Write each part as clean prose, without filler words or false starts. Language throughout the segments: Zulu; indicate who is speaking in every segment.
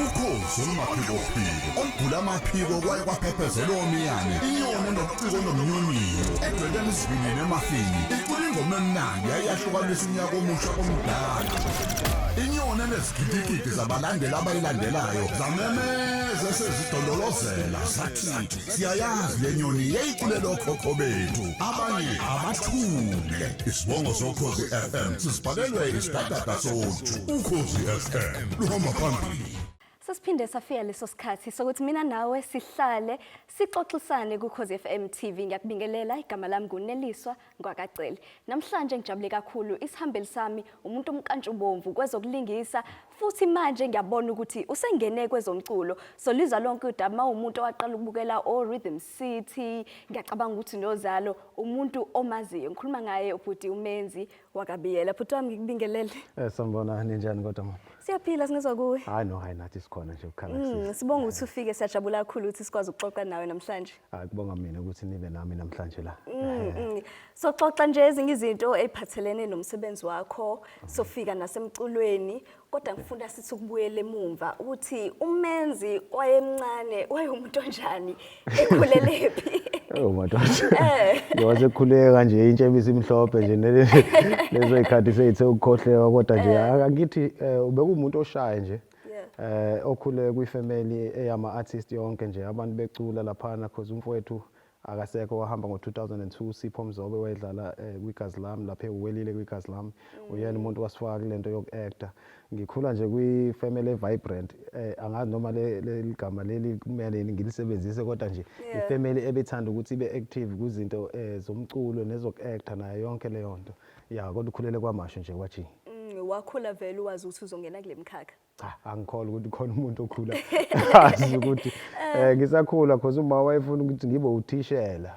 Speaker 1: Ukhozi olumaphikophiko olugula amaphiko kwaye kwaphephezela omiyane, inyoni enobuciko nomnyonyiyo edwebela isivinini emafini, icula ingoma emnandi yayiyahlukanisa unyaka omusha komdala. Inyoni enezigidigidi zabalandeli abayilandelayo zamemeza esezidondolozela zathi siyayazi le nyoni yayiculela okhokho bethu, abanye abathule. Isibongo soKhozi FM sisibhalelwe isidadada soju. Ukhozi FM luhamba phambili.
Speaker 2: Sesiphinde safika leso sikhathi sokuthi mina nawe sihlale sixoxisane kuKhozi FM TV. Ngiyakubingelela, igama lami nguNeliswa Ngwakacele. Namhlanje ngijabule kakhulu, isihambeli sami umuntu omkantshubomvu kwezokulingisa futhi manje ngiyabona ukuthi usengene kwezomculo. So lizwa lonke udaba uma umuntu owaqala ukubukela o Rhythm City, ngiyacabanga ukuthi nozalo umuntu omaziyo. Ngikhuluma ngaye ubhuti uMenzi wakaBiyela. Bhuti wami, ngikubingelele.
Speaker 3: Sanibona, ninjani kodwa mama?
Speaker 2: Siyaphila, singezwa kuwe.
Speaker 3: Hayi no, hayi nathi sikhona nje ukukhala kusisi.
Speaker 2: Sibonga ukuthi ufike, siyajabula kakhulu ukuthi sikwazi ukuxoxa nawe namhlanje.
Speaker 3: Hayi, kubonga mina ukuthi nibe nami namhlanje la.
Speaker 2: So xoxa nje ezinye izinto eziphathelene nomsebenzi wakho, sofika nasemculweni, kodwa ngifuna sithi ukubuyela emumva ukuthi uMenzi wayemncane wayewumuntu onjani, ekhulelephi?
Speaker 3: Oh madoda. Ngiwasekhuleka nje intshebisi imhlophe nje lezo zikhathi seyithe ukukhohleka, kodwa nje angithi ubekuwumuntu oshaye nje. Okhule kwifamily eyama artist yonke nje, abantu becula laphana, cause umfowethu akasekho, wahamba ngo-2002, Sipho Mzobe, wayedlala kwiGazi Lami lapha ewelile kwiGazi Lami. Uyena umuntu wasifaka kulento yoku-acta. Ngikhula nje kwi-family vibrant, angazi noma leli gama leli kumele ngilisebenzise, kodwa nje ifamily ebethanda ukuthi ibe active kwizinto zomculo nezoku-acta nayo yonke leyo nto. Ya, kodwa ukhulele KwaMashu nje, kwaji.
Speaker 2: Wakhula vele uwazi ukuthi uzongena kule mkhakha?
Speaker 3: Cha, angikholwa ukuthi khona umuntu okhula azi ukuthi ngisakhula, cause uma wayefuna ukuthi ngibe uthishela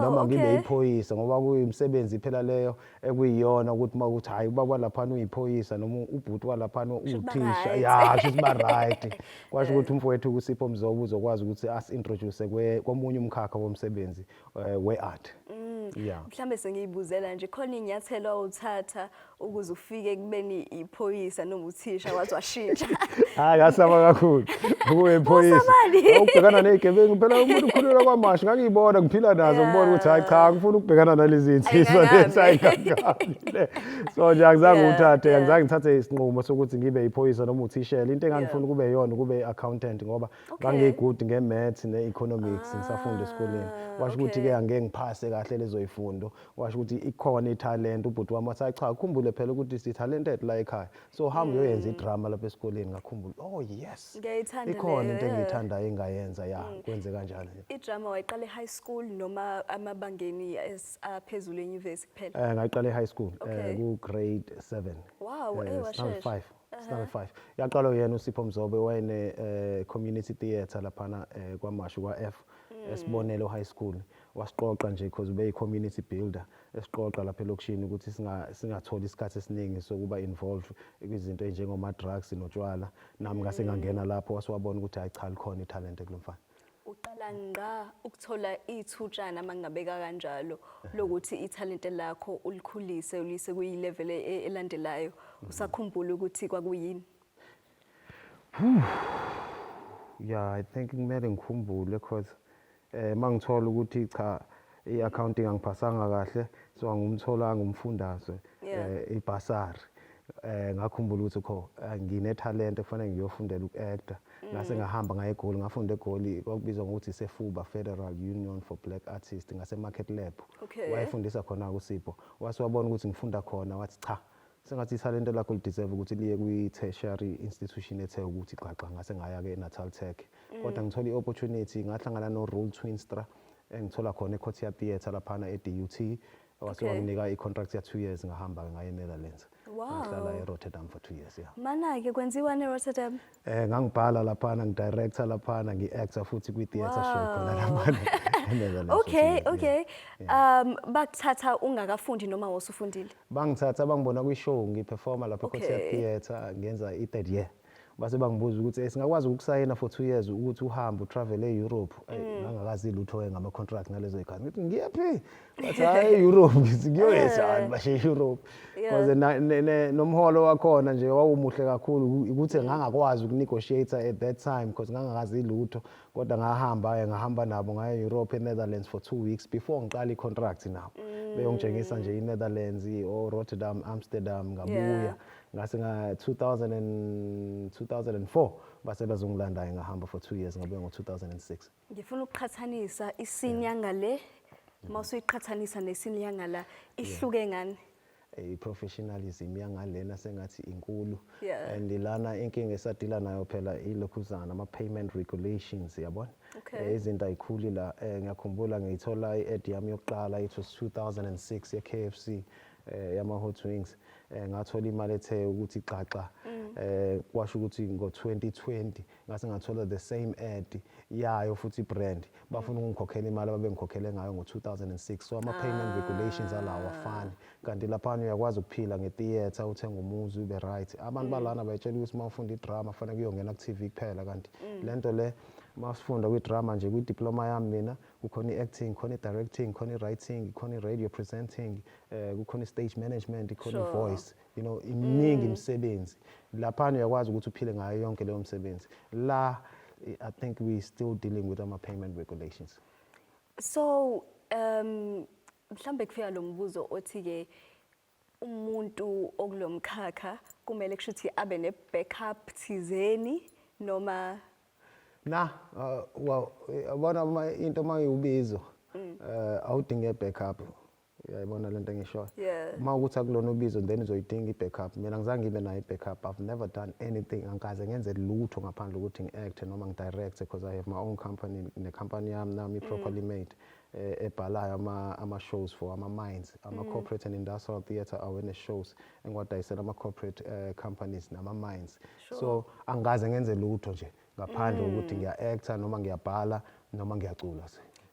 Speaker 3: noma ngibe iphoyisa, ngoba kuyimisebenzi phela leyo ekuyiyona ukuthi uma kuthi hayi, ubaba laphana uyiphoyisa noma ubhuti walaphana uthisha, ya, shuthi ba right. Kwasho ukuthi umfowethu uSipho Mzobe uzokwazi ukuthi asi-introduce komunye umkhakha womsebenzi we-art.
Speaker 2: Yeah. Mhlambe sengiyibuzela nje, khona inyathelo awuthatha ukuze ufike kubeni iphoyisa noma uthisha waze washintsha?
Speaker 3: Hayi, ngasaba kakhulu ukuyiphoyisa.
Speaker 2: Usabani?
Speaker 3: Ukubhekana ney'gebengu phela, umuntu ukhulelwa KwaMashu, ngangiyibona ngiphila nazo, ngibona ukuthi hayi cha, ngifuna ukubhekana nalezi nsizwa lezi, ayingangami le. So nje angizange uthathe, angizange ngithathe isinqumo sokuthi ngibe iphoyisa noma uthishela. Into engangifuna kube yona kube i-accountant, ngoba ngangiyi-good nge-maths ne-economics ngisafunda esikoleni. Kwasho ukuthi-ke angeke ngiphase kahle lezo yifundo. Washo ukuthi ikhona ithalente. Ubhuti wami wathi, hayi cha, khumbule phela ukuthi si-talented la ekhaya, so hamba uyoyenza idrama lapha esikoleni. Ngakhumbula, oh yes,
Speaker 2: Ngiyayithanda
Speaker 3: ikhona
Speaker 2: leyo,
Speaker 3: into engiyithandayo engayenza. Ya, kwenze kanjalo nje.
Speaker 2: Idrama wayiqala e-high school noma amabangeni aphezulu enyuvesi kuphela?
Speaker 3: Ngayiqala e-high school, ku grade 7.
Speaker 2: Wow,
Speaker 3: standard
Speaker 2: washesha.
Speaker 3: 5, standard 5. Yaqala yena uSipho Mzobe, wayene community theatre laphana KwaMashu kwa-F, eSibonelo High School. Wasiqoqa nje because ube community builder, esiqoqa lapha elokishini ukuthi singatholi isikhathi esiningi sokuba involved kwizinto ezinjengoma drugs notshwala. Nami ngase ngangena lapho, wasiwabona ukuthi hayi cha, likhona italent kulo mfana.
Speaker 2: Uqala ngqa ukuthola ithutshana, uma ngingabeka kanjalo, lokuthi ithalente lakho ulikhulise ulise kuyi-level elandelayo, usakhumbula ukuthi kwakuyini?
Speaker 3: Yeah, I think kumele ngikhumbule, cause mangithola ukuthi cha, i-accounting angiphasanga kahle, so angumtholanga umfundazwe, ibhasari, ngakhumbula ukuthi kho ngine talent, kufanele ngiyofundela uku-acta. Ngase ngahamba ngaye eGoli, ngafunda eGoli, kwakubizwa ngokuthi iseFuba, Federal Union for Black Artists, ngase Market Lab. Wayefundisa khona uSipho, wase wabona ukuthi ngifunda khona, wathi cha, sengathi ithalente lakho lideserve ukuthi liye kwi-tertiary institution ethe ukuthi xaxa. Ngase ngaya-ke e-Natal Tech, kodwa ngithola i-opportunity, ngahlangana no-Rule Twinstra, engithola khona e-Courtyard Theatre laphana e-DUT, wase wanginika i-contract ya 2 years. Ngahamba-ke ngaye e-Netherlands. Ngahlala e-Rotterdam for 2 years, yeah.
Speaker 2: Mana-ke kwenziwani eRotterdam?
Speaker 3: Ngangibhala laphana, ngidirector laphana, ngi-actor futhi kwi-theatre show khona laphana eNetherlands for 2 years, yeah.
Speaker 2: Okay, bakuthatha ungakafundi noma wawusufundile?
Speaker 3: Bangithatha bangibona kwi-show ngiperforma lapha e-Courtyard Theatre, ngenza i-third year. Base bangibuza ukuthi singakwazi ukusayina for 2 years ukuthi uhambe utravel e-Europe. Ngangakazi lutho-ke ngama-contract ngalezo zikhathi. Ngithi ngiyephi? Bathi hayi e-Europe. Ngithi ngiyoyenzani bashe e-Europe? Because nomholo wakhona nje wawumuhle kakhulu, ukuthi ngangakwazi ukunegotiate at that time because ngangakazi lutho. Kodwa ngahamba, ngahamba nabo ngaya e-Europe, e-Netherlands for 2 weeks before ngiqala i-contract nabo. Beyongitshengisa nje i-Netherlands, o-Rotterdam, Amsterdam, ngabuya. Ngase nga 2000 and 2004 base bazongilanda, ngahamba for 2 years, ngabuya ngo-2006.
Speaker 2: Ngifuna ukuqhathanisa iscene yangale, mawusuyiqhathanisa nescene yangala, ihluke ngani?
Speaker 3: I-professionalism yangalena sengathi inkulu. And lana inkinga esadila nayo phela ilokhuzana ama-payment regulations, yabona. Izinto ayikhuli la. Ngiyakhumbula ngiyithola i-ad yami yokuqala, it was 2006, ye-KFC, yama-hot wings. Ngathola imali ethe ukuthi xaxa. Kwasho ukuthi ngo-2020 ngase ngathola the same ad yayo futhi brand, bafuna ukungikhokhela imali ababengikhokhele ngayo ngo-2006. So ama-payment regulations alawo afani, kanti laphana uyakwazi ukuphila nge-theatre, uthenga umuzi, ube right. Abantu balana bayitshela ukuthi uma ufunda idrama kufanele kuyongena ku-TV kuphela, kanti lento le uma sifunda kwi-drama nje, kwi-diploma yami mina kukhona i-acting, khona i-directing, khona i-writing, khona i-radio presenting, kukhona i-stage management, khona i-voice, iminingi imisebenzi. Laphana uyakwazi ukuthi uphile ngayo yonke leyo msebenzi. La I think we still dealing with ama-payment regulations.
Speaker 2: So mhlambe kufika lo mbuzo othi ke umuntu okulomkhakha kumele kusho ukuthi abe ne backup thizeni noma?
Speaker 3: Na, well, yabona uma into mayiwubizo, awudinge backup, uyayibona lento engishoyo?
Speaker 2: Yeah.
Speaker 3: Uma ukuthi akulona ubizo, then uzoyidinga i-backup. Mina ngizange ngibe nayo i-backup. I've never done anything, angikaze ngenze lutho ngaphandle ukuthi ngi-act noma ngi-direct, because I have my own company, ne-company yami nami properly made, ebhalayo ama-shows for ama-mines, ama-corporate and industrial theatre awareness shows engiwadayisela ama-corporate companies nama-mines. So angikaze ngenze lutho nje ngaphandle kokuthi ngiya-acta noma ngiyabhala noma ngiyacula.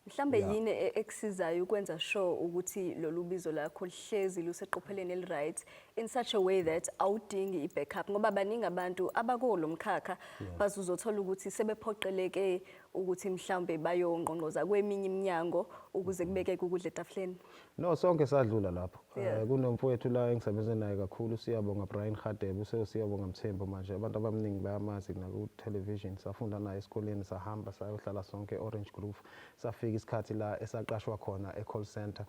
Speaker 2: Mhlambe yini ekusizayo ukwenza sure ukuthi lolu bizo lakho lihlezi luseqopheleni eli-right in such a way that awudingi i-backup, ngoba baningi abantu abakuwo lo mkhakha bazuzothola ukuthi sebephoqeleke ukuthi mhlambe bayongqongqoza kweminye iminyango ukuze kubekeke ukudla etafuleni?
Speaker 3: No, sonke sadlula lapho. Kunomfowethu la engisebenze naye kakhulu, siyabonga Brian Hadebe, useyosiyabonga Mthembu manje. Abantu abaningi bayamazi naku-television. Safunda naye esikoleni, sahamba sayohlala sonke e-Orange Grove. Safika isikhathi la esaqashwa khona e-call center,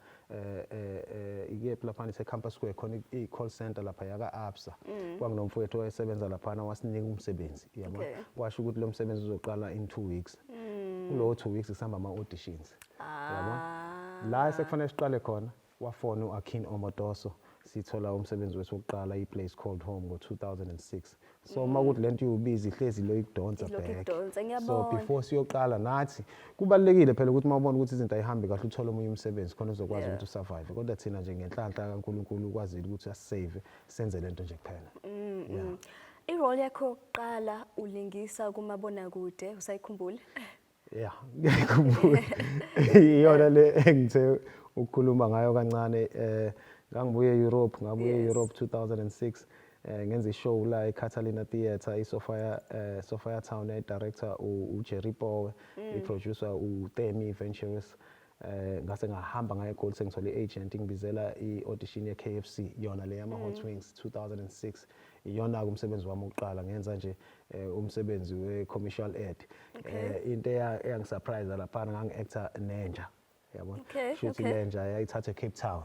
Speaker 3: ikephi laphana, ise-Campus Square, khona i-call center lapha yaka-Absa. Kwakunomfowethu owayesebenza laphana, wasinika umsebenzi, yabona. Kwasho ukuthi lo msebenzi uzoqala in 2 weeks. Kulowo 2 weeks kusihamba ama-auditions, yabona. La esekufanele siqale khona, wafona u-Akin Omotoso, sithola umsebenzi wethu wokuqala, i-Place Called Home, ngo-2006. So uma kuthi lento iwubiza, ihlezi lo ikudonsa
Speaker 2: Ilokhu
Speaker 3: back.
Speaker 2: ikudonsa,
Speaker 3: So
Speaker 2: ngiyabona.
Speaker 3: before siyoqala nathi, kubalulekile phela ukuthi uma ubona ukuthi izinto ayihambi kahle, uthole omunye umsebenzi khona uzokwazi ukuthi usurvive. Kodwa thina nje ngenhlanhla kaNkulunkulu ukwazile ukuthi asisave, senze lento nje kuphela, yeah.
Speaker 2: I-role yakho yokuqala ulingisa kumabonakude, usayikhumbula?
Speaker 3: Yeah, ngiyayikhumbula. Iyona le engithe ukukhuluma ngayo kancane. Ngangibuye e-Europe, ngabuye e-Europe 2006. Ngenza ishow la eCatalina Theatre, iSophia, Sophiatown, director uJerry Powe, i-producer uTemi Ventures. Ngase ngahamba ngaye eGoli, sengithole i-agent ingibizela i-audition ye-KFC, yona le yama Hot Wings, 2006. Iyona ke umsebenzi wami wokuqala, ngenza nje umsebenzi we-commercial ad. Into eyangisurprise laphana, ngangi-actor nenja, yabona. Shuthi lenja yayithathwe eCape Town.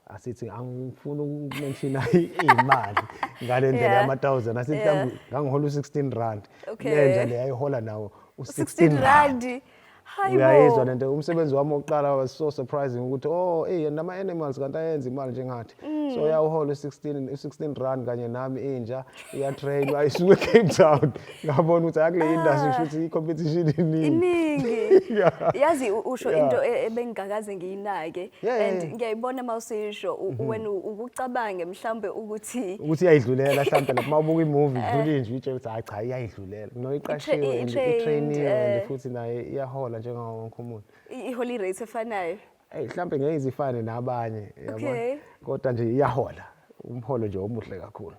Speaker 3: Asithi angifuni ukumentiona imali ngale ndlela yama-thousand, asithi ngangihola u-16 rand. Lenja le yayihola nawo u-16
Speaker 2: 16
Speaker 3: rand.
Speaker 2: Rand. Hayibo.
Speaker 3: Uyayizwa lento? Umsebenzi wami wokuqala was so surprising ukuthi oh, hey, nama animals kanti ayenza imali njengathi. So yawuhola u16 u16 rand kanye nami, inja iyatrain, ayisuke eCape Town. Ngabona ukuthi akule industry kusho ukuthi i-competition iningi.
Speaker 2: Iningi. Yazi usho into ebengingakaze ngiyinake and ngiyayibona mawusisho, wena ukucabange mhlambe ukuthi
Speaker 3: ukuthi iyayidlulela mhlambe lapho mawubuka imovie idlula inje, uyitshela ukuthi hayi cha, iyayidlulela. No, iqashiwe and
Speaker 2: i-trained,
Speaker 3: itrainiwe and futhi naye iyahola njengawo wonke umuntu.
Speaker 2: Ihola i-rate efanayo.
Speaker 3: Hey, mhlambe ngeke izifane nabanye, yabona. Kodwa nje iyahola umholo nje omuhle kakhulu.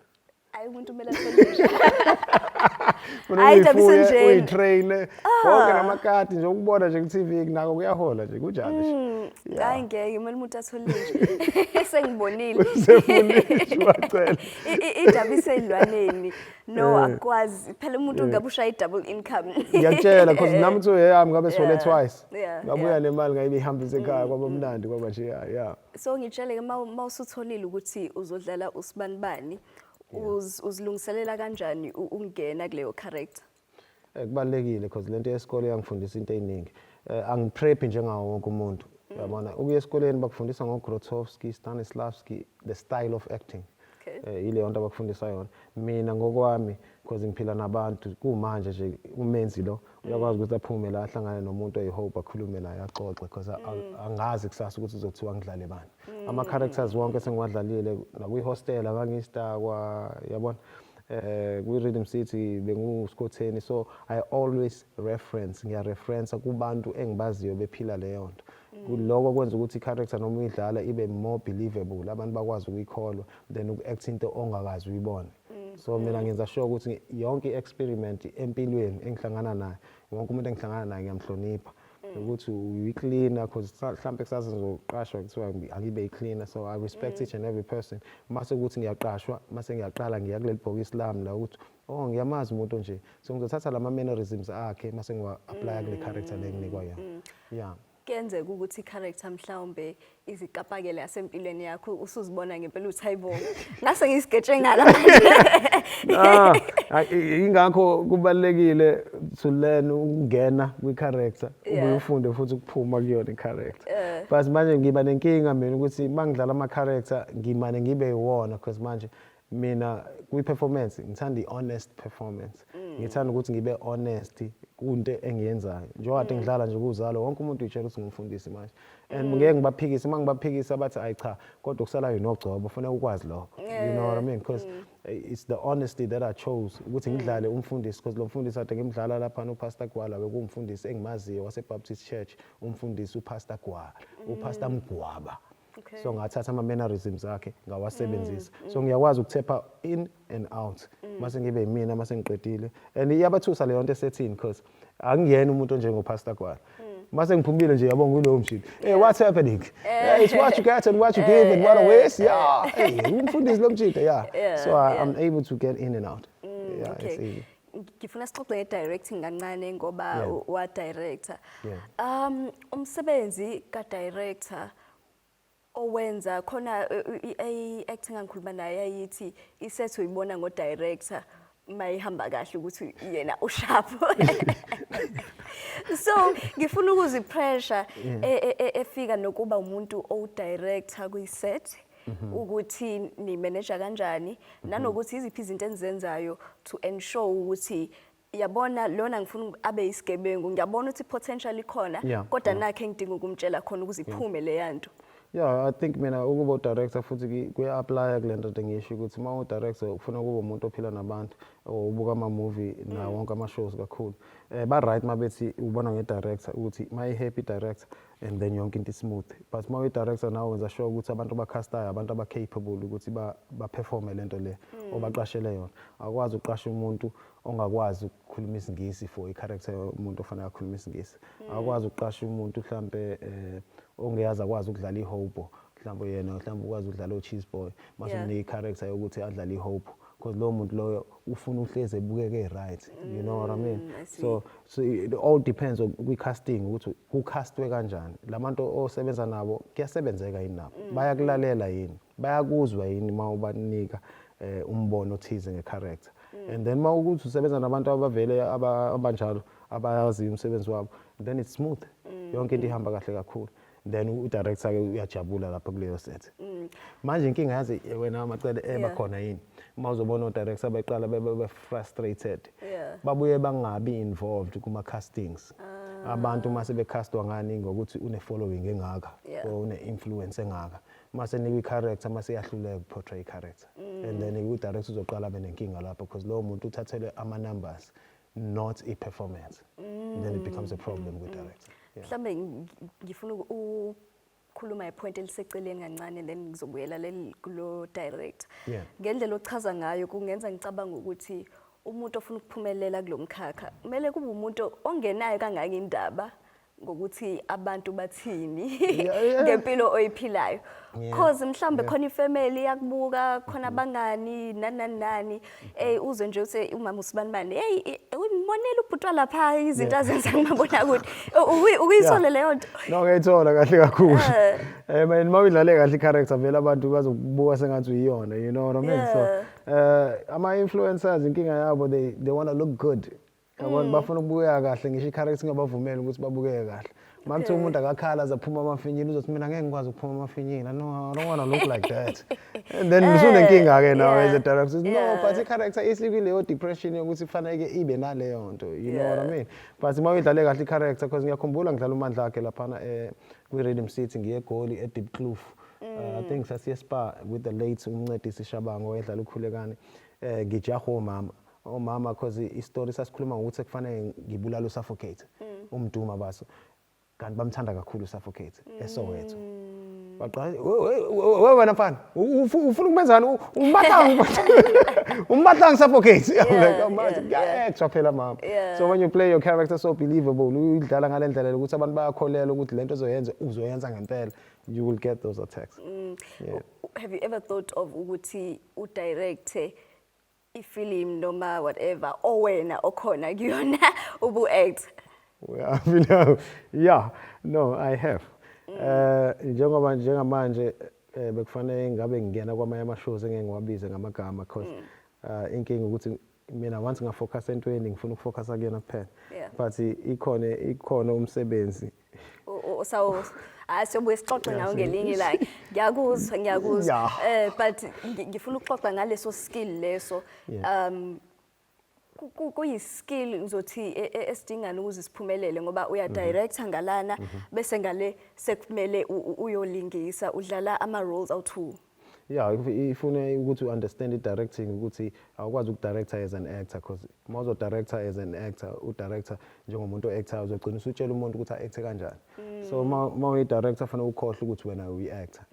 Speaker 2: Hayi, umuntu kumele athole nje.
Speaker 3: Funa
Speaker 2: Hayi, indaba
Speaker 3: uyifuye,
Speaker 2: isenjena.
Speaker 3: uyitraine konke namakati nje, ukubona nje ku-TV nako kuyahola nje, kunjalo nje.
Speaker 2: Hayi, ngeke, kumele umuntu athole nje. Sengibonile.
Speaker 3: Sefundile wacela.
Speaker 2: Indaba iseyilwaneni. No, akwazi. Phela umuntu ngabe ushaya i-double income.
Speaker 3: Ngiyakutshela, because nami kuthiwa yami ngabe sithole twice. Ngabuya nemali, ngayibe ihambise ekhaya, kwaba mnandi, kwaba nje, yeah.
Speaker 2: So ngitshele-ke, ma usutholile ukuthi uzodlala usibanibani, uzilungiselela kanjani ukungena kuleyo character?
Speaker 3: Kubalulekile, because lento yesikole yangifundisa into ey'ningi. Angiprep njengawo wonke umuntu, uyabona. Ukuya esikoleni bakufundisa ngo-Grotowski, Stanislavski, the style of acting. Yileyo nto abakufundisa yona. Mina ngokwami, because ngiphila nabantu kumanje nje, umenzi lo uyakwazi ukuthi aphume la, ahlangane nomuntu oyi-hope, akhulume naye, axoxe, because angazi kusasa ukuthi uzothiwa ngidlale bani. Ama-characters wonke sengiwadlalile, nakwi-hostel ngangistakwa, yabona, kwi-Rhythm City benguSkhotheni, so I always reference, ngiyareferensa kubantu engibaziyo bephila leyo nto. Lokho kwenza ukuthi i-character noma uyidlala ibe more believable, abantu bakwazi ukuyikholwa than uku-act into ongakazi uyibone. So mina ngenza sure ukuthi yonke i-experiment empilweni engihlangana nayo, wonke umuntu engihlangana naye ngiyamhlonipha, ukuthi uyi-cleaner, cause mhlampe kusasa ngizoqashwa, kuthiwa angibe i-cleaner, so I respect each and every person. Mase kuthi ngiyaqashwa, mase ngiyaqala ngiya kuleli bhokisi lami la ukuthi, oh, ngiyamazi umuntu nje, so ngizothatha lama mannerisms akhe mase ngiwa-applya kule character le enginikwa yona, yeah.
Speaker 2: Kuyenzeka ukuthi i-character mhlawumbe izikapakele yasempilweni yakho, usuzibona ngempela ukuthi, hayibo, ngase ngisigetshe ngala manje?
Speaker 3: Ah, ingakho kubalulekile to learn ukungena kwi-character, ubuye ufunde futhi ukuphuma kuyona i-character. But manje ngiba nenkinga mina ukuthi uma ngidlala ama-character ngimane ngibe yiwona, because manje mina kwi-performance ngithanda i-honest performance. Ngithanda ukuthi ngibe honest kunto engiyenzayo. Njengoba kade ngidlala nje kuzalo, wonke umuntu uyitshela ukuthi ngumfundisi manje. And ngeke ngibaphikise, uma ngibaphikisa bathi, ayi cha, kodwa kusalayo nogcobo, kufanele ukwazi lokho. You know what I mean? Because it's the honesty that I chose ukuthi ngidlale umfundisi, because lo mfundisi kade ngimdlala lapha, uPastor Gwala, bekuwumfundisi engimaziyo wase-Baptist Church, umfundisi uPastor Gwala, uPastor Mgwaba. So ngathatha ama-mannerisms akhe ngawasebenzisa, so ngiyakwazi ukuthepha in and out mase ngibe yimina mase ngiqedile, and iyabathusa leyo nto esethini, because angiyena umuntu onjengoPastor Gwala. Mase ngiphumile nje, yabo, ngulowo mshini, "Hey, what's happening? Hey, it's what you get and what you give and what a waste, yeah. Hey, umfundisi lo mjida, yeah." So I'm able to get in and out, yeah, it's easy.
Speaker 2: Ngifuna sixoxe nge-directing kancane ngoba wa-director. Umsebenzi ka-director owenza khona i-acting, angikhuluma naye yayithi iset uyibona ngo-director mayihamba kahle ukuthi yena usharp. So ngifuna ukuzi pressure efika nokuba umuntu owu-director kwi-set, ukuthi ni-manage kanjani, nanokuthi iziphi izinto enizenzayo to ensure ukuthi, yabona, lona ngifuna abe isigebengu, ngiyabona ukuthi potential ikhona, kodwa nakhe ngidinga ukumtshela khona ukuze iphume leya nto.
Speaker 3: Yeah, I think mina ukuba u-director futhi kuya-applya kule nto ngisho ukuthi uma u-director ufuna ukuba umuntu ophila nabantu or ubuka ama-movie nawo wonke ama-shows kakhulu. Ba-right uma bethi ubona nge-director ukuthi uma i-happy director and then yonke into smooth. But uma uyi-director nawe wenza sure ukuthi abantu abacastayo abantu aba-capable ukuthi ba-performe lento le obaqashele yona. Akwazi ukuqasha umuntu ongakwazi ukukhuluma isiNgisi for i-character yomuntu ofanele akhulume isiNgisi. Akwazi ukuqasha umuntu mhlambe ongeyazi akwazi ukudlala ihobo, mhlawumbe yena mhlawumbe ukwazi ukudlala o-cheese boy, mase umnika i-character yokuthi adlale ihobo, because lowo muntu loyo ufuna uhlezi ebukeke right, you know what I mean?
Speaker 2: I see.
Speaker 3: So it all depends on kwi-casting ukuthi kucastwe kanjani, labantu osebenza nabo kuyasebenzeka yini nabo, bayakulalela yini, bayakuzwa yini uma ubanika umbono othize nge-character. And then uma ukuthi usebenza nabantu abavele abanjalo, abayaziyo umsebenzi wabo, then it's smooth, yonke into ihamba kahle kakhulu, then u-director ke uyajabula lapho kuleyo set. Manje inkinga, yazi wena Macele, eba khona yini uma uzobona o-director beqala bebe frustrated, babuye bangabi involved kuma-castings. Abantu uma sebecastwa ngani ngokuthi une-following engaka or une-influence engaka, mase nikwa i-character, mase iyahluleka ukuportray i-character, and then u-director uzoqala abe nenkinga lapho, because lowo muntu uthathelwe ama-numbers, not i-performance. Then it becomes a problem kwi-director, yeah.
Speaker 2: Mhlambe ngifuna Ukukhuluma ipoint eliseceleni kancane, then ngizobuyela leli kulo director. Ngendlela ochaza ngayo kungenza ngicabanga ukuthi umuntu ofuna ukuphumelela kulo mkhakha kumele kube umuntu ongenayo kangaka indaba ngokuthi abantu bathini ngempilo oyiphilayo, cause mhlambe khona ifamily yakubuka khona, abangani, nani nani nani. Uzwe nje uthi umama usibanibani, hey, umbonela ubhuti lapha, izinto azenza kumabonakude. Ukuyithole leyo nto?
Speaker 3: No, ngiyayithola kahle kakhulu. Man, uma uyidlale kahle i-character, vele abantu bazokubuka sengathi uyiyona, you know what I mean? So ama-influencers, inkinga yabo, they want to look good, yabona, bafuna ukubukeka kahle, ngisho i-character ingabavumeli ukuthi babukeke kahle. Uma kuthiwa umuntu akakhala aze aphuma amafinyila, uzothi, "Mina ngeke ngikwazi ukuphuma amafinyila. No, I don't want to look like that." And then usunenkinga-ke nawe as a director. No, but i-character isikuleyo depression yokuthi kufanele ibe naleyo nto, you know what I mean? But uma uyidlale kahle i-character, because ngiyakhumbula ngidlala uMandla akhe laphana kwi-Rhythm City, ngiye eGoli eDiepkloof. I think sasiye Spa with the late uMncedisi Shabangu owayedlala uKhulekani. Ngijaha omama cause i-story sasikhuluma ngokuthi kufanele ngibulale usuffocate umduma baso, kanti bamthanda kakhulu usuffocate eSoweto. Baqala, "We wena mfana, ufuna ukumenzani umbatlang suffocate?" I'm like, "Oh man, kuya-actwa phela, mama." So when you play your character so believable, uyidlala ngale ndlela ukuthi abantu bayakholelwa ukuthi lento ozoyenza uzoyenza ngempela, you will get those attacks, yeah.
Speaker 2: Have you ever thought of ukuthi udirecte ifilm noma whatever, owena okhona kuyona ubu-act?
Speaker 3: Well, yeah, no, I have. Njengoba njengamanje bekufanele ngabe ngingena kwamanye ama-shows engeke ngiwabize ngamagama, because inkinga ukuthi mina once ngafocus entweni, ngifuna ukufocus kuyona kuphela. But ikhona umsebenzi.
Speaker 2: Sawo, hayi, siyobuye sixoxe ngawo ngelinye ilanga. Ngiyakuzwa, ngiyakuzwa. But ngifuna ukuxoxa ngaleso skill leso. Kuyi-skill ngizothi esidingana ukuze siphumelele, ngoba uya director ngalana, bese ngale sekumele uyolingisa, udlala ama roles awu-two.
Speaker 3: Yeah, ifune ukuthi u-understand i-directing, ukuthi awukwazi ukudirector as an actor, because uma uzo-director as an actor, u-director njengomuntu o-actor, uzogcina usutshela umuntu ukuthi a-acte kanjani. So uma uyi-director, fanele ukhohlwe ukuthi wena uyi-actor,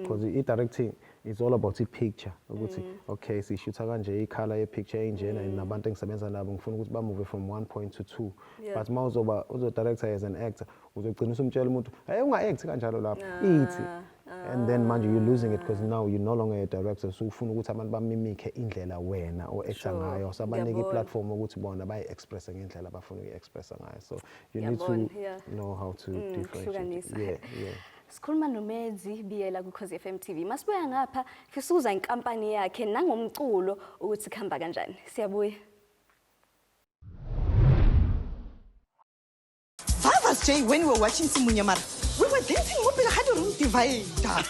Speaker 3: because i-directing is all about i-picture, ukuthi okay, siyishutha kanje, i-colour ye-picture enjena, nabantu engisebenza nabo ngifuna ukuthi bamove from one point to two. But uma uzoba uzo-director as an actor, uzogcina usumtshela umuntu, "Hey, unga-act kanjalo lapho, ithi," and then manje you're losing it, because now you're no longer a director, so ufuna ukuthi abantu bamimikhe indlela wena o-acta ngayo, so abanike i-platform ukuthi bona bayi-expresse ngendlela abafuna ukuyi-expressa ngayo. So you need to
Speaker 2: Ngiyabona, yeah.
Speaker 3: know how to differentiate.
Speaker 2: Hlukanisa.
Speaker 3: Yeah.
Speaker 2: Sikhuluma noMenzi Biyela kuKhozi FM TV. Masibuya ngapha, fisa inkampani yakhe nangomculo ukuthi kuhamba kanjani. Siyabuya.
Speaker 4: Vavas Jay, when we were watching Simunyamara, we were dancing mo pele ga di-room divider.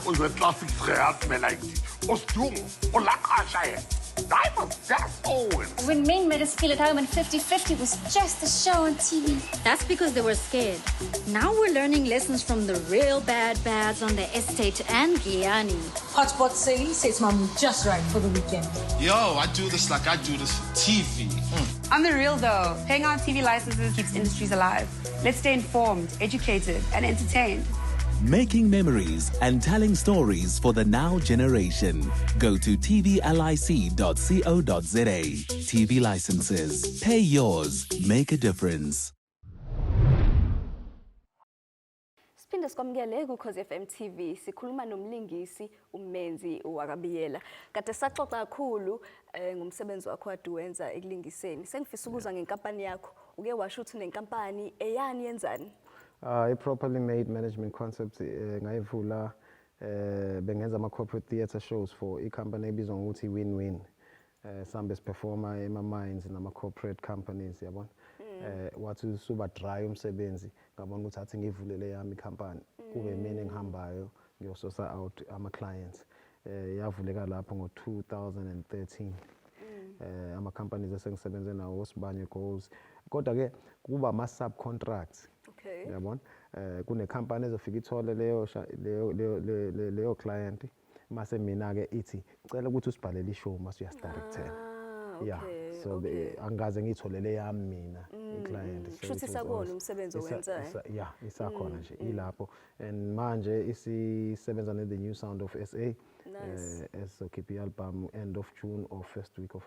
Speaker 1: Ons het classics gehad, my laaitie. Ons doen, ons laqasha yena. Daai was just owen.
Speaker 5: When men made us feel at home and 50-50 was just a show on TV.
Speaker 6: That's because they were scared. Now we're learning lessons from the real bad bads on the estate and Giyani.
Speaker 7: Hotspot Sally sets my mood just right for the weekend.
Speaker 8: Yo, I do this like I do this for TV.
Speaker 9: On the real though, paying our TV licenses keeps industries alive. Let's stay informed, educated, and entertained.
Speaker 10: Making memories and telling stories for the now generation. Go to tvlic.co.za. TV licenses. Pay yours. Make a difference.
Speaker 2: Siphinde sikwamukele kuKhozi FM TV. Sikhuluma nomlingisi uMenzi wakaBiyela. Kade saxoxa kakhulu ngomsebenzi wakho kade uwenza ekulingiseni. Sengifisa ukuzwa ngenkampani yakho. Uke washo ukuthi unenkampani eyani, yenzani?
Speaker 3: I-Properly Made Management Concept ngayivula, bengenza ama-corporate theatre shows for i-company ebizwa ngokuthi Win-Win. Sambe siperforma ema-mines nama-corporate companies, yabona. Wathi usuba dry umsebenzi, ngabona ukuthi athi ngivulele yami ikhampani, kube mina engihambayo ngiyosource out ama-clients. Yavuleka lapho ngo-2013. Ama-companies esengisebenze nawo, oSibanye Goals, kodwa ke kuba ama-subcontracts, yabona. Kune company ezofika ithole leyo leyo leyo leyo client, mase mina ke ithi, "Cela ukuthi usibhalele ishow mase uyasidirectela."
Speaker 2: Ah,
Speaker 3: Yeah.
Speaker 2: okay,
Speaker 3: So
Speaker 2: okay.
Speaker 3: angikaze ngiyitholele yami mina. i-client. So
Speaker 2: Kushuthi
Speaker 3: it was
Speaker 2: isakona umsebenzi owenzayo.
Speaker 3: Yeah, isakhona nje, ilapho, and manje isisebenza ne-The New Sound of SA.
Speaker 2: Nice.
Speaker 3: Ezokhipha i-album end of June or first week of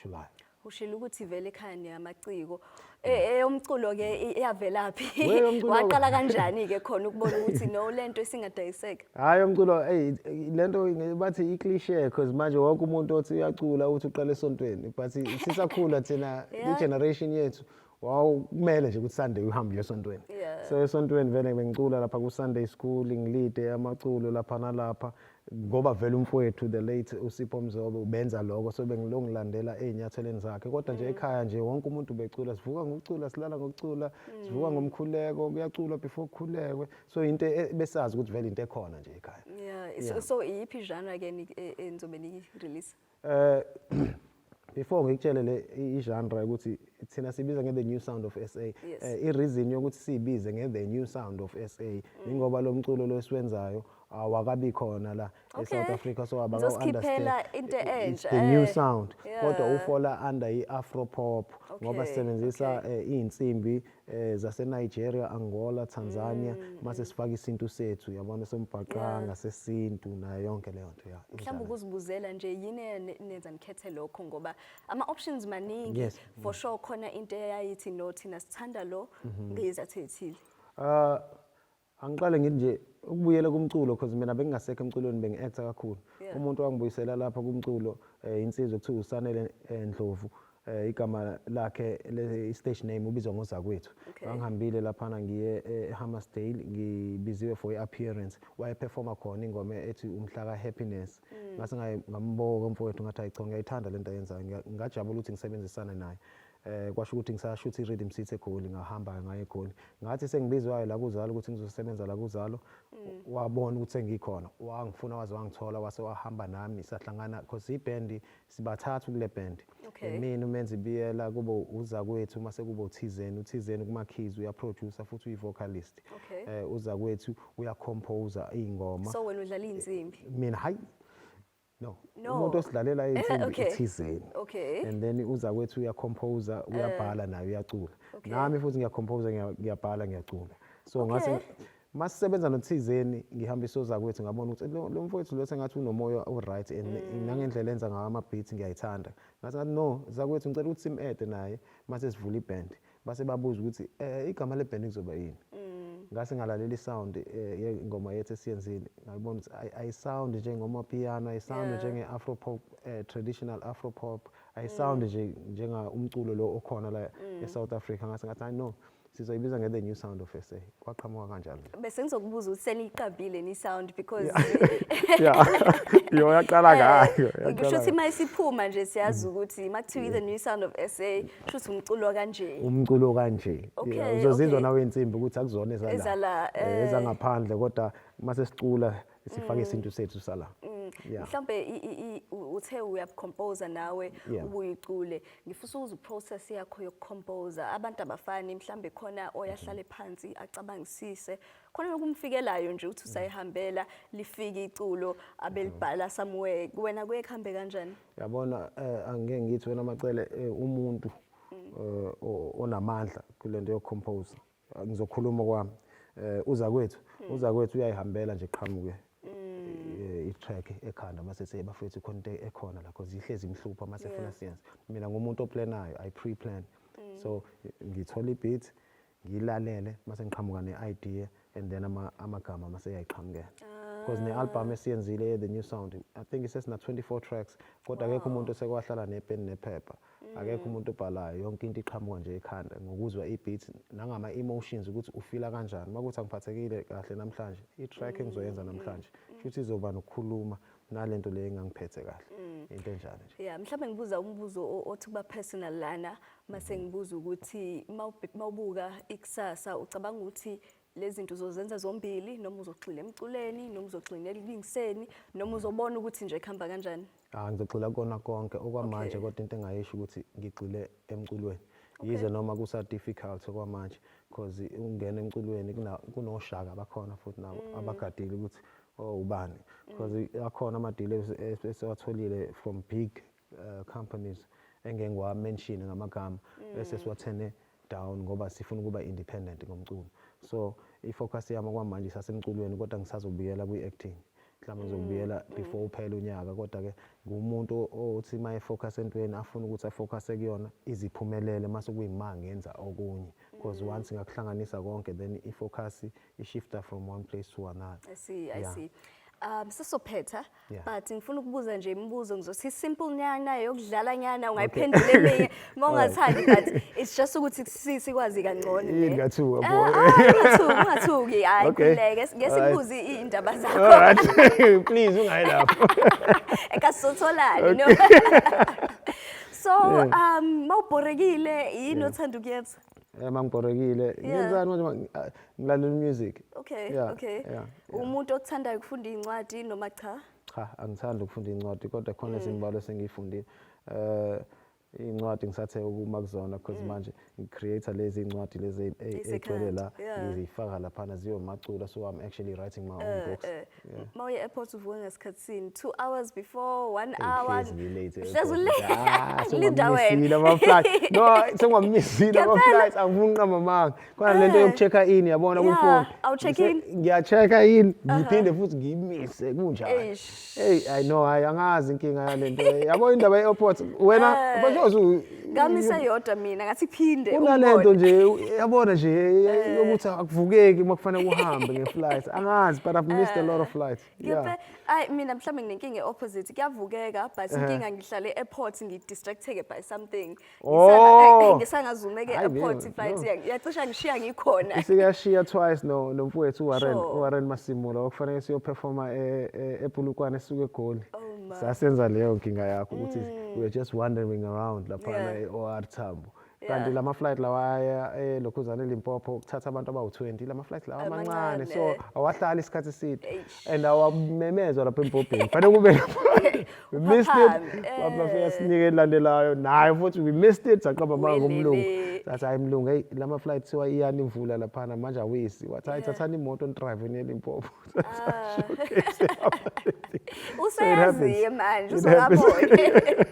Speaker 3: July.
Speaker 2: Ushilo ukuthi vele ekhaya niyamaciko. Eyomculo ke iyavelaphi?
Speaker 3: We, yomculo-
Speaker 2: Waqala kanjani ke khona ukubona ukuthi no, lento isingadayiseka?
Speaker 3: Hayi, umculo, hey, lento bathi i-cliche, because manje wonke umuntu othi uyacula uthi uqala esontweni, but sisakhula thina, i-generation yethu, wawukumele nje ukuthi Sunday uhambe uye esontweni. So esontweni vele bengicula lapha ku-Sunday school, ngilide amaculo lapha nalapha, ngoba vele umfowethu, the late uSipho Mzobe, ubenza lokho, so bengilo ngilandela ey'nyathelweni zakhe. Kodwa nje ekhaya nje wonke umuntu ubecula, sivuka ngokucula, silala ngokucula, sivuka ngomkhuleko, kuyaculwa before kukhulekwe, so into besazi ukuthi vele into ekhona nje ekhaya.
Speaker 2: So iyiphi genre ke enizobe niyi-release?
Speaker 3: Before ngikutshele le i-genre ukuthi thina sibiza nge-The New Sound of SA. I-reason yokuthi siyibize nge-The New Sound of SA ingoba lo mculo lo esiwenzayo awakabi khona la e-South Africa, so
Speaker 2: Nizosikhiphela
Speaker 3: abaka
Speaker 2: into
Speaker 3: It's
Speaker 2: entsha,
Speaker 3: the new sound, kodwa u-fall-a under i-afro pop, ngoba sisebenzisa iy'nsimbi zase-Nigeria, Angola, Tanzania, mase sifaka isintu sethu, yabona, sombhaqanga sesintu nayo yonke leyo nto, ya.
Speaker 2: Mhlawumbe
Speaker 3: Injalo.
Speaker 2: ukuzibuzela nje, yini nenza nikhethe lokho, ngoba ama-options maningi? For sure khona into eyayithi no, thina sithanda lo ngezathu ey'thile.
Speaker 3: Angiqale ngithi nje ukubuyela kumculo, because mina bengingasekho emculweni, bengi-acta kakhulu. Umuntu wangibuyisela lapha kumculo, insizwa kuthiwa uSanele Ndlovu, igama lakhe i-stage name ubizwa ngoZakwethu. Ngangihambile laphana ngiye eHammersdale, ngibiziwe for i-appearance, wayeperforma khona ingoma ethi Umhla ka-Happiness. Ngase ngamboka umfowethu, ngathi, "Hayi cha, ngiyayithanda lento ayenzayo." Ngajabula ukuthi ngisebenzisane naye. Kwasho ukuthi ngisashutha i-Rhythm City eGoli, ngahamba ngaye eGoli, ngathi sengibizwayo la kuzalo ukuthi ngizosebenza la kuzalo, wabona ukuthi sengikhona, wangifuna waze wangithola, wase wahamba nami, sahlangana, because ibhendi sibathathu kule band. Mina, uMenzi Biyela, kube uZakwethu, mase kube uThizeni. UThizeni kuma-keys, uyaproducer futhi uyi-vocalist. Uzakwethu uyacomposer iy'ngoma.
Speaker 2: So wena udlala iy'nsimbi?
Speaker 3: Mina, hayi, no.
Speaker 2: No.
Speaker 3: Umuntu osidalela iy'nsimbi uThizeni. And then uZakwethu uyacomposer, uyabhala naye, uyacula. Nami futhi ngiyacomposer, ngiyabhala, ngiyacula. So ngase masisebenza noThizeni, ngihambisa uZakwethu, ngabona ukuthi lo mfowethu lo sengathi unomoya o-right and nangendlela enza ngawo ama-beats ngiyayithanda. Ngathi no, Zakwethu, ngicela ukuthi sim-add naye mase sivula iband. Base babuza ukuthi igama leband kuzoba yini. Ngase ngalalela isound yengoma yethu esiyenzile, ngayibona ukuthi ayisound njengoma-piano, ayisound njenge-afro pop, traditional afro pop, ayisound nje njenga umculo lo okhona la e-South Africa. Ngase ngathi, hayi no, sizoyibiza nge-The New Sound of SA. Kwaqhamuka kanjalo.
Speaker 2: Bese ngizokubuza ukuthi seniyiqambile ni-sound, because
Speaker 3: Yeah, yo, yaqala ngayo.
Speaker 2: Kusho ukuthi uma isiphuma nje siyazi ukuthi uma kuthiwa i-The New Sound of SA, kusho ukuthi umculo kanje.
Speaker 3: Umculo kanje. Yeah, uzozizwa nawe insimbi ukuthi akuzona ezala
Speaker 2: Ezala,
Speaker 3: ezangaphandle, kodwa mase sicula sifake isintu sethu sala. Yeah.
Speaker 2: Mhlawumbe uthe uyakucomposa nawe, ubuye ucule. Ngifisa ukuza process yakho yokucomposa. Abantu abafani, mhlawumbe khona oyahlale phansi acabangisise, khona lokumfikelayo nje uthi usayihambela, lifike iculo abelibhala somewhere. Wena kuye kuhambe kanjani?
Speaker 3: Yabona, angeke ngithi wena Macele, umuntu onamandla kulento yokucompose, ngizokhuluma kwami, uZakwethu, uZakwethu uyayihambela nje, qhamuke i-track ekhanda, mase sethi, "Bafethu, khona into ekhona la," because ihlezi imhlupha mase efuna siyenze. Mina ngumuntu oplanayo, I pre-plan, so ngithola i-beat, ngiyilalele, mase ngiqhamuka ne-idea, and then amagama mase yayiqhamukela, because ne-album esiyenzile, The New Sound, I think isesina 24 tracks, kodwa akekho umuntu osekwahlala nepeni nephepha, akekho umuntu obhalayo, yonke into iqhamuka nje ekhanda ngokuzwa i-beat nangama-emotions ukuthi ufila kanjani. Uma kuthi angiphathekile kahle namhlanje, i-track engizoyenza namhlanje futhi izoba nokukhuluma nalento le engangiphethe kahle, into enjalo nje.
Speaker 2: Yeah, mhlawumbe ngibuza umbuzo othi kuba personal lana, mase ngibuza ukuthi mawubuka ikusasa, ucabanga ukuthi lezi zinto uzozenza zombili, noma uzogxila emculeni, noma uzogxila ekulingiseni, noma uzobona ukuthi nje kuhamba kanjani?
Speaker 3: Ah, ngizogxila kona konke okwamanje, kodwa into engayisho ukuthi ngigxile emculweni, yize noma kusa difficult okwamanje, because ungena emculweni kunoshaka bakhona futhi nabo abagadile ukuthi oh, ubani, because akhona ama-deal esiwatholile from big companies engeke ngiwa-mention ngamagama, esesiwathene. down ngoba sifuna ukuba independent ngomculo. So i-focus yami kwamanje isasemculweni, kodwa ngisazobuyela kwi-acting. Mhlawumbe ngizobuyela before uphele unyaka, kodwa-ke ngumuntu othi uma e-focus entweni afuna ukuthi a-focus kuyona iziphumelele, mase kuyima ngenza okunye, because once ngakuhlanganisa konke, then i-focus i-shifta from one place to another.
Speaker 2: I see, I see. Sesophetha, but ngifuna ukubuza nje imibuzo, ngizothi simple nyana yokudlala nyana, ungayiphendula eminye uma ungathandi, but it's just ukuthi sikwazi kangcono.
Speaker 3: Yini?
Speaker 2: Ne.
Speaker 3: Ngathuka,
Speaker 2: Ah,
Speaker 3: boy.
Speaker 2: ah, ungathuki, ungathuki, hayi, khululeke, ngeke sikubuze iy'ndaba zakho.
Speaker 3: Alright. Please ungayi lapho.
Speaker 2: Ekasitholani, no. So mawubhorekile, yini othanda ukuyenza?
Speaker 3: Mangibhorekile, ngenzani manje ngilalela music.
Speaker 2: Okay, okay. Umuntu othandayo ukufunda iy'ncwadi noma cha?
Speaker 3: Cha, angithandi ukufunda incwadi, kodwa khona izimbalwa esengiyifundile. Iy'ncwadi ngisathe ukuma kuzona because manje ngi-create lezi iy'ncwadi lezi ey'gcwele la, ngizifaka laphana ziyomacula, so I'm actually writing my own books. Yeah.
Speaker 2: Ma uye airport uvuka ngasikhathi sini? 2 hours before, one hour?
Speaker 3: Hlezi ngi-late.
Speaker 2: Hlezi
Speaker 3: e-airport.
Speaker 2: ulate.
Speaker 3: Ah,
Speaker 2: Linda wena.
Speaker 3: sengwamisile ama-flight. No, sengwamisile ama-flights, angifuni uqamba amanga. Khona lento yoku-check-a in, yabona, kwifoni.
Speaker 2: Awu-check in?
Speaker 3: Ngiya-check-a in, ngiphinde futhi ngiyimise kunjalo.
Speaker 2: Eish.
Speaker 3: Hey, I know, hayi, angazi inkinga yalento. Yabo indaba ye-airport, wena basho
Speaker 2: Ngamise yodwa mina, ngathi phinde
Speaker 3: kunalento
Speaker 2: ungibone.
Speaker 3: nje, yabona nje, yokuthi akuvukeki uma kufanele uhambe nge-flight. Angazi, but I've missed a lot of flights.
Speaker 2: Ngiyaphe, ayi, mina mhlawumbe nginenkinga e-opposite. Kuyavukeka, but inkinga ngihlale e-airport ngi-distracteke by something.
Speaker 3: Oh.
Speaker 2: Ngisangazumeke
Speaker 3: Hayi,
Speaker 2: e-airport,
Speaker 3: no,
Speaker 2: i-flight
Speaker 3: no.
Speaker 2: yacisha ngishiya ngikhona.
Speaker 3: Isike yashiya twice no nomfowethu uWarren, uWarren Masimula, okufanele siyoperforma ePolokwane sisuke eGoli.
Speaker 2: Oh my.
Speaker 3: Sasenza leyo nkinga yakho ukuthi we were just wandering around laphana e-OR Tambo. Kanti lama flight lawa aya elokhuzana eLimpopo kuthatha abantu abawu-20, lama flight lawa amancane, so
Speaker 2: Amancane.
Speaker 3: awahlali isikhathi eside
Speaker 2: Eish.
Speaker 3: and awamemezwa lapha embhobheni, fanele kube lapha. We missed it.
Speaker 2: Uphaphame,
Speaker 3: Bafika sinike elandelayo nayo futhi we missed it. Saqamba manga ngomlungu.
Speaker 2: Welele.
Speaker 3: Sathi, "Hayi mlungu, hey, lama flight thiwa iyani imvula laphana manje, awisi." Wathi, "Hayi, thathani imoto ni-drive niye Limpopo."
Speaker 2: Useyaziye manje,
Speaker 3: It happens.
Speaker 2: usungabona.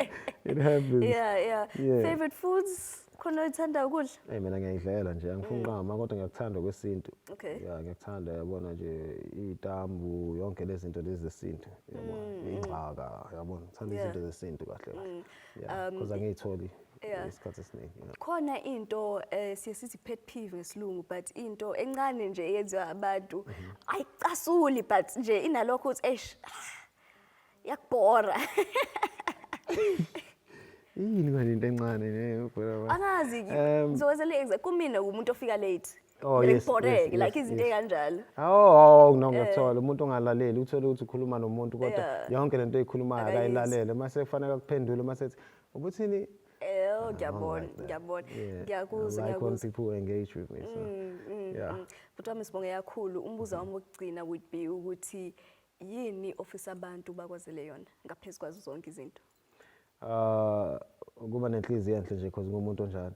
Speaker 3: It happens.
Speaker 2: Yeah. Favorite foods? Khona oyithanda ukudla?
Speaker 3: Hey, mina ngiyayidlela nje, angifuni uqamba, kodwa ngiyakuthanda kwesintu. Yeah, ngiyakuthanda, yabona nje, itambu, yonke lezi zinto lezi zesintu, yabona, ingxaka, yabona, ngithanda izinto zesintu kahle kahle. Yeah, because angiyitholi isikhathi esiningi. Yeah.
Speaker 2: Khona into siye sithi pet peeve ngesilungu, but into encane nje eyenziwa abantu ayicasuli, but nje inalokho ukuthi eish, yakubhora.
Speaker 3: Yini manje into encane ne ubhora abantu?
Speaker 2: Angazi, ngizokwenzela example, kumina umuntu ofika late.
Speaker 3: Oh,
Speaker 2: Vele
Speaker 3: yes,
Speaker 2: ngibhoreke, like izinto ey'kanjalo.
Speaker 3: Oh, no, ngiyakuthola, umuntu ongalaleli, uthole ukuthi ukhuluma nomuntu kodwa yonke lento oyikhulumayo
Speaker 2: Akayizwa.
Speaker 3: akayilalele, mase kufanele akuphendule mase ethi, "Ubuthini?"
Speaker 2: Oh, ngiyabona,
Speaker 3: Like that.
Speaker 2: ngiyabona.
Speaker 3: Yeah.
Speaker 2: Ngiyakuzwa,
Speaker 3: I like when
Speaker 2: ngiyakuzwa.
Speaker 3: people engage with me. So, yeah.
Speaker 2: Bhuti wami, sibonge kakhulu. Umbuzo wami wokugcina would be ukuthi yini ofisa abantu bakwazele yona ngaphezu kwazo zonke izinto?
Speaker 3: Ukuba nenhliziyo enhle nje, because ngumuntu onjalo.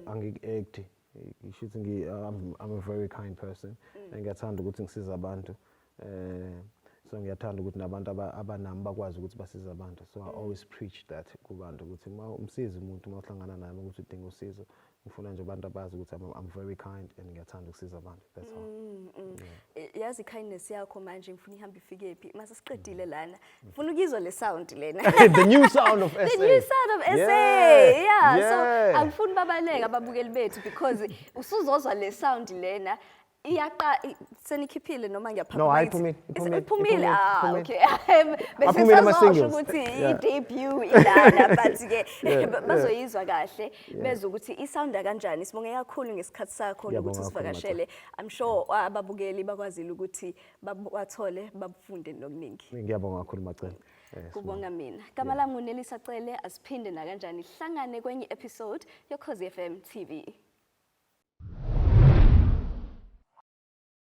Speaker 3: Angiku-act. Ngisho ukuthi I'm a very kind person. Ngiyathanda ukuthi ngisize abantu. So ngiyathanda ukuthi nabantu abanami bakwazi ukuthi basize abantu. So I always preach that kubantu ukuthi uma umsiza umuntu, uma uhlangana naye ukuthi udinga usizo, ngifuna nje abantu abazi ukuthi I'm very kind and ngiyathanda ukusiza abantu. That's all.
Speaker 2: Yazi, kindness yakho manje ngifuna ihambe ifike phi? Mase siqedile lana, ngifuna ukuyizwa le sound lena.
Speaker 3: The new sound of SA.
Speaker 2: The new sound of SA. Yeah. So angifuni babaleke ababukeli bethu because usuzozwa le sound lena. Iyaqa senikhiphile noma ngiyaphapha?
Speaker 3: No, hayi, iphumile, iphumile,
Speaker 2: Iphumile.
Speaker 3: iphumile,
Speaker 2: Ah,
Speaker 3: iphumile.
Speaker 2: okay. Bese
Speaker 3: Aphumile
Speaker 2: sazosho
Speaker 3: ama-singles.
Speaker 2: ukuthi i-debut ilana, but ke bazoyizwa kahle bezwe ukuthi i-sounda kanjani. Sibonge kakhulu ngesikhathi sakho
Speaker 3: Ngiyabonga
Speaker 2: nokuthi
Speaker 3: kakhulu,
Speaker 2: usivakashele. I'm sure ababukeli bakwazile ukuthi bathole bafunde nokuningi.
Speaker 3: Ngiyabonga kakhulu, Macele.
Speaker 2: Kubonga mina. Gama lami nguNelisa Cele, asiphinde nakanjani hlangane kwenye episode yoKhozi FM TV.